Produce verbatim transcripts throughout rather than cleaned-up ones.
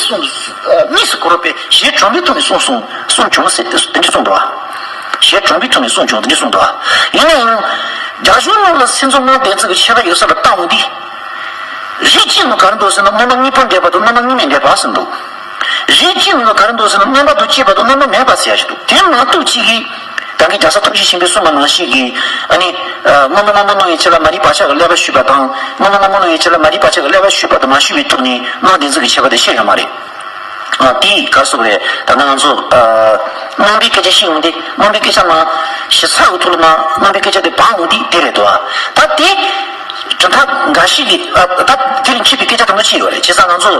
གསུངས། ཨ། དམིགས་སུ་བཀར་བའི་ཞེས་དྲངས་པའི་ཐོག་ནས་གསུངས་གསུངས་གསུངས་བྱུང་ཟེར་དེ་འདྲ་གསུངས་འདུག་བ། ཞེས་དྲངས་པའི་ཐོག་ནས་གསུངས་བྱུང་དེ་འདྲ་གསུངས་འདུག་བ། ཡིན་ན་ཡང་། རྒྱ་གཞུང་ནང་ལ་སེམས་ཙམ་སྣང་བདེན་འཛིན་གྱི་ཁྱད་པར་ཡོད་ས་ལ་བལྟ་འོང་དུས། རིགས་གཅིག་ནང་ག་རེ་འདུག་ཟེར་ན་རྣམ་པ་གཉིས་པོ་འདྲེས་པ་དང་རྣམ་པ་གཉིས་མེད་འདྲེས་པ་ཟེར་འདུག་རིགས་གཅིག་ནང་ག་རེ་འདུག་ཟེར་ན་རྣམ་པ་དང་བཅས་པ་དང་རྣམ་པ་མེད་པ་ཟེར་ཡ་ཞིག་འདུག་དེ་མ་གཏོགས་གཅིག་གིས། ད་གིན་རྒྱལ་ཚབ་ཐུགས་རྗེ་ཆེན་པོས་གསུངས་པ་ནང་བཞིན་གྱི། ཨ་ནི། ཨ། སྔོན་པོ་སྣང་མཐོང་སྣང་བའི་ཆོས་ལ་མ་རིག་པ་ཆགས་ཀྱི་བསླད་པ་ཞུས་པ་དང་། སྔོན་པོ་སྣང་མཐོང་སྣང་བའི་ཆོས་ལ་མ་རིག་པ་ཆགས་ཀྱི་བསླད་པ་ཞུས་པ་དང་མ་ཞུས་པའི་ཐོག་ནས་སྣང་བདེན་འཛིན་གྱི་ཁྱད་པར་དེ་ཤེས་ཡོད་མ་རེད། ཨ། དེ་ག་རེ་ཟེར་དགོས་རེད། ད་ནང་ང་ཚོ། ཨ། རྣམ་པའི་སྐད་ཆ་བཤད་ཡོང་དུས་རྣམ་པའི་སྐད་ཆ་མ་ཞེ་ས་གི་ཐོག་ལ་མ་རྣམ་པའི་སྐད་ཆ་དེ་སྦང་ཡོང་དུས་དེ་རེད་དོ། ད་དེ། གྲུབ་མཐའ་འགའ་ཞིག་གིས། ཨ། ད་དེ་རིང་འཁྱེར་བའི་སྐད་ཆ་དང་པོ་ཅི་ཡོད་རེད། བྱས་ཙང་ང་ཚོ་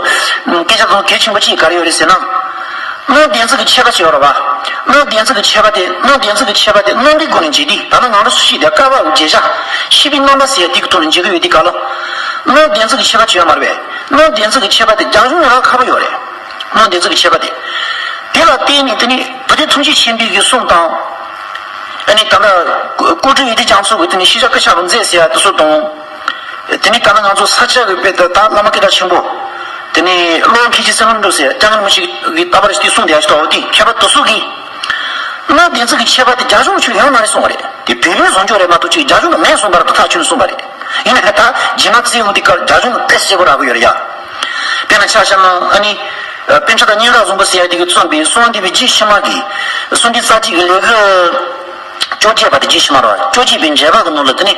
སྐད་ཆ་དང་གལ་ཆེན་པོ་གཅིག་ག་རེ་ཡོད་རེད་ཟེར་ན། སྣང་བདེན་འཛིན་གྱི་ཁྱད་པར་ཅིག་ཡོད་རེད་བ། སྣང་བདེན་འཛིན་གྱི་ཁྱད་པར་དེ་སྣང་བདེན་འཛིན་གྱི་ཁྱད་པར་དེ་རྣམ་པའི་སྒོ་ནས་འབྱེད་དུས་ད་ནི་ང་རང་ཚོ་ཤེས་དེ་ཀ་བ་འོ་བརྗོད་བྱ་ཤེས་པའི་རྣམ་པ་ཟེར་ཡ་དེ་གི་ཐོག་ནས་འབྱེད་ཀྱི་ཡོད་དུས་ག་ལ། སྣང་བདེན་འཛིན་གྱི་ཁྱད་པར་ཅིག་ཡོད་མ་རེད་པས། སྣང་བདེན་འཛིན་གྱི་ཁྱད་པར་དེ་རྒྱ་གཞུང་ནས་རག་ཁག་པོ་ཡོད་རེད། སྣང་བདེན་འཛིན་གྱི་ཁྱད་པར་དེ། དེ་ལ་བརྟེན་ནས་དེ་ནི་བུ་སྟོན་ཐུགས་རྗེ་ཆེན་པོའི་གི་གསུང་དང་། ཨ་ནི་ད་ལྟ་ཀོ་ཀོ་ཀྲུ་ཡེ་ཏི་རྒྱ་མཚོ་གི་དེ་ནི་ཤེས་བྱ་སྐུ་ཆ་རུ་མཛད་ཟེར་ཡ་དེ་ཚོ་དང་། དེ་ནི་ད་ལྟ་ང་ཚོ་ས་སྐྱ་གི་དཔེ་ད་ད་བླ་མ་སྐད་གྲགས་ཆེན་པོ། དེ་ནི་ཀླུ་དབང་མཁན་ཆེན་བསོད་ནམས་འབྲུག་ཟེར་སྐྱབས་མགོན་རིན་པོ་ཆེ་གི་ད་བར་ཞིག་དེ་གསུང་བསྡད་ཡ་ཞིག་ཏོག་དེ་ཁྱད་པར་དེ་ཚོ་གི། སྣང་བདེན་འཛིན་གྱི་ཁྱད་པར་དེ་རྒྱ་གཞུང་ནས་ཁྱོན་ཡོད་མ་རེད་གསུངས་པ་རེད། དེ་བོད་པའི་བཟོ་བཅོས་རེད་མ་གཏོགས་ཅིག་རྒྱ་གཞུང་ནས་མེད་གསུངས་པ་རེད་དོ་ཐག་ཆོད་ནས་གསུངས་པ་རེད། ཡིན་ན་ད་རྗེས་མ་བརྩི་ཡོང་དུས་སྐབས་རྒྱ་གཞུང་ནས་དཔེ་གསལ་པོ་རག་གི་ཡོད་རེད་ཡ། དཔེར་ན་ཆ་བཞག་ན་ཨ་ནི། ཨ། པཎ་ཌི་ཏ་སྙན་གྲགས་བཟང་པོ་ཟེར་ཡ་དེ་གིས་རྩོམ་པའི་གསང་བ་འདུས་པའི་རྒྱུད་ཕྱི་མ་གི། གསང་འདུས་རྩ་རྒྱུད་ཀྱི་ལེའུ་བཅོ་བརྒྱད་པ་དེ་རྒྱུད་ཕྱི་མ་རེད་བ། བཅོ་བརྒྱད་པའི་མཇལ་བ་གི་ནང་ལ་དེ་ནི།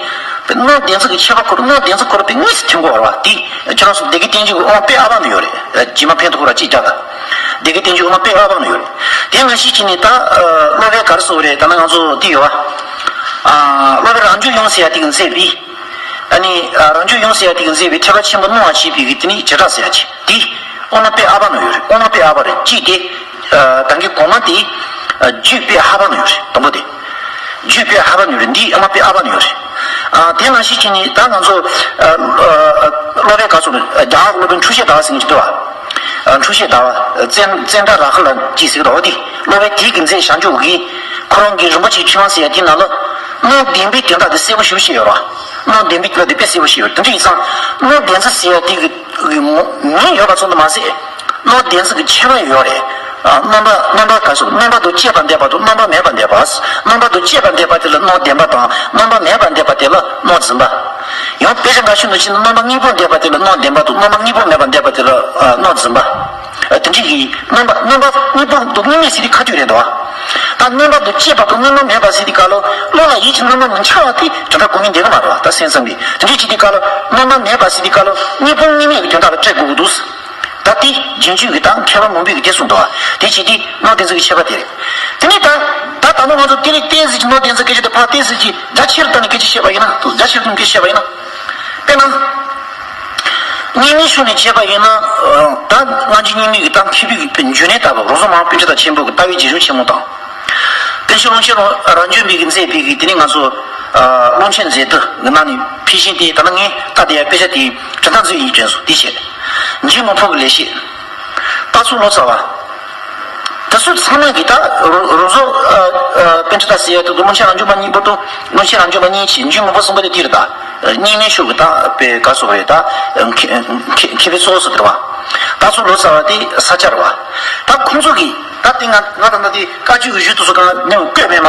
སྣང་བདེན་འཛིན་གྱི་ཁྱད་པར་སྐོར་སྣང་བདེན་འཛིན་སྐོར་དཔེ་དངོས་སུ་ཐོན་གོ་བ་རེད་བ། དེ་ཁྱེད་རང་ཚོ་སྡེ་དགེ་བསྟན་འཛིན་གྱི་དབུ་མ་དཔེ་ཨ་བ་ནང་ཡོད་རེད། རྗེས་མ་ཕན་ཐོགས་ར་ཅིག་རྒྱག་ག་སྡེ་དགེ་བསྟན་འཛིན་དབུ་མ་དཔེ་ཨ་བ་ནང་ཡོད་རེད། དེ་ནང་བཞིན་བྱས་ནས་ད། ཨ། སློབ་དཔོན་ག་རེ་ཟེར་བ་རེད། ད་ནི་ང་ཚོ་དེ་ཡོད་བ། ཨ། སློབ་དཔོན་རང་བྱུང་ཡུམ་ཟེར་ཡ་དེ་གིས་མཛད་པའི། ཨ་ནི། ཨ། རང་བྱུང་ཡུམ་ཟེར་ཡ་དེ་གིས་མཛད་པའི་ཐེག་པ་ཆེན་པོ་སྣང་བར་བྱེད་པའི་གི་དེ་ནི་བྱེ་བྲག་ཟེར་ཡ་ཅིག་དེ། དབུ་མ་དཔེ་ཨ་བ་ནང་ཡོད་རེད། དབུ་མ་དཔེ་ཨ་བ་རེད། གཅིག་དེ། ཨ། ད་གིན་གོང་མ་དེ། ཨ། རྒྱུད་དཔེ་ཧ་བ་ནང་ཡོད་རེད། དང་པོ་དེ། རྒྱུད་དཔེ་ཧ་བ་ནང་ཡོད་རེད། འདི་དབུ་མ་དཔེ་ཨ་བ་ནང་ཡོད་རེད། ཨ། དེ་ནང་བཞིན་བྱས་ནས་ད་ང་ཚོ། ཨ། ཨ། སློབ་དཔོན་ག་ཚོད་རེད། རྒྱ་གར་སློབ་དཔོན་འཁྲུལ་ཤེས་ཟླ་བ་ཟེར་མཁན་ཅིག་འདུག་བ། ཨ། འཁྲུལ་ཤེས་ཟླ་བ། ཙན་ཙནྡྲ་རཱ་ཧུ་ལ་ཅིག་ཟེར་གི་འདུག་འོ་དེ་སློབ་དཔོན་དེ་གིས་མཛད་བྱང་ཆུབ་ཀྱི། ཁོ་རང་གིས་རིན་པོ་ཆེའི་ཆོས་དབྱིངས་ཟེར་ཡ་དེའི་ནང་ལ། སྣང་བདེན་པའི་དོན་དག་དེ་གསལ་པོ་ཞེ་པོ་བཤད་ཡོད་རེད་བ། སྣང་བདེན་པའི་དོན་དག་དེ་དཔེ་གསལ་པོ་བཤད་ཡོད་རེད། དེ་འདྲ་ཡིན་ཙང་སྣང་བདེན་འཛིན་ཟེར་ཡ་དེ་གི་མིང་ཡོད་པ་ཙམ་དུ་མ་ཟད། སྣང་བདེན་འཛིན་གྱི་ཁྱད་པར་ཡོད་རེད། ཨ། རྣམ་པ་རྣམ་པ་ག་ཚོད་རྣམ་པ་དང་བཅས་པ་འདས་པ་དང་རྣམ་པ་མེད་པ་འདས་པ། རྣམ་པ་དང་བཅས་པ་འདས་པ་དེ་ལ་སྣང་བདེན་པ་དང་རྣམ་པ་མེད་པ་འདས་པ་དེ་ལ་སྣང་འཛིན་པ། ཡང་དཔེ་ཆ་འགའ་ཞིག་ནང་བཞིན་རྣམ་པ་གཉིས་པོ་འདས་པ་དེ་ལ་སྣང་བདེན་པ་དང་རྣམ་པ་གཉིས་པོ་མེད་པ་འདས་པ་དེ་ལ་ཨ་སྣང་འཛིན་པ། ཨ། དེ་འདྲ་གི་རྣམ་པ་རྣམ་པ་གཉིས་པོ་དང་གཉིས་མེད་ཟེར་དུས་ཁ་ཐུག་རེད་འདུག་ད་རྣམ་པ་དང་བཅས་པ་དང་རྣམ་པ་མེད་པ་ཟེར་དུས་སྐབས་ལ་བློ་ལ་ཡིད་ཀྱི་རྣམ་པ་མི་འཆར་བ་དེ་དེ་འདྲ་གོ་མི་འདུག་གི་མ་རེད་བ། ད་སེམས་ཙམ་གྱིས་དེ་འདྲ་བྱེད་དུས་སྐབས་ལ་རྣམ་པ་མེད་པ་ཟེར་དུས་སྐབས་ལ་གཉིས་པོ་གཉིས་མེད་ཀྱི་དོན་དག་ལ་སྤྲད་དགོས་ཀྱི་འདུག་ད་དེ་རྗེས་འཇུག་གི་དང་མཁས་པ་མང་པོས་ཀྱི་དེ་གསུངས་འདུག་བ། དེ་བྱེད་དུས་སྣང་བདེན་འཛིན་གྱི་ཁྱད་པར་དེ་རེད། དེ་ནས་ད་ད་ད་ནི་ང་ཚོ་དེ་རིང་ཏོག་ཙམ་གྱི་སྣང་བདེན་འཛིན་སྐད་ཆ་དེ་ཕར་ཏོག་ཙམ་གྱི་རྒྱ་ཆེར་བཏང་ནས་སྐད་ཆ་བཤད་པ་ཡིན་ན། རྒྱ་ཆེར་བཏང་ནས་སྐད་ཆ་བཤད་པ་ཡིན་ན། དཔེར་ན། གཉིས་མེད་ཕྱོགས་ནས་བྱས་པ་ཡིན་ན། ད་སྔ་འགྱུར་རྙིང་མའི་གི་ད་མཁས་པའི་གི་འཇུག་གནས་ལྟ་བུ་རོང་ཟོམ་མང་པོའི་ཁྲིད་དང་ཆེན་པོ་གི་ལྟ་བའི་རྗེས་གཞུང་ཆེན་མོ་དང་། དེ་ཕྱིར་ཀློང་ཆེན་རང་བྱུང་མའི་གི་མཛད་པའི་གི་དེ་ནི་ང་ཚོ། ཀློང་ཆེན་མཛེས་སྡུག་གི་ནང་ནས་ཕལ་ཆེར་དེ་ད་ལྟ་ངས་ལྟ་བསྡད་ཡ་དཔེ་ཆ་དེའི་གྲུབ་མཐའ་མཛོད་ཡིན་སྐྱོན་སོ་དེ་བྱས། འཇིགས་མི་ཕོག་གི་ལེགས་བཤད། རྟ་ཚོ་ལོ་ཙཱ་བ། དེ་ཚོ་ཚང་མ་གིས་ད་རོ་རོ་བཟོ། ཨ་ཨ་པཎ་ཌི་ཏ་ཟེར་ཡ་དེ་ཚོ་ཀློང་ཆེན་རང་བྱུང་མ་གཉིས་པོ་དང་ཀློང་ཆེན་རང་བྱུང་མ་གཉིས་ཀྱི་འཇིགས་མི་ཕོག་གསུམ་པོ་དེ་དེ་རེད་ད། རྙིང་མའི་ཕྱོགས་ཀྱི་ད་དཔེ་ག་ཟེར་བ་རེད་ད། མཁས་མཁས་མཁས་པའི་གཙོ་བོ་ཟེར་དེ་རེད་བ། རྟ་ཚོ་ལོ་ཙཱ་བ་དེ་ས་སྐྱ་རེད་བ། ད་ཁོང་ཚོ་གིས་ད་དེ་ང་ང་ད་ལྟ་དེ་བཀའ་བརྒྱུད་ཀྱི་གཞུང་དེ་ཚོ་གང་ནས་བཀོད་མེད་མ།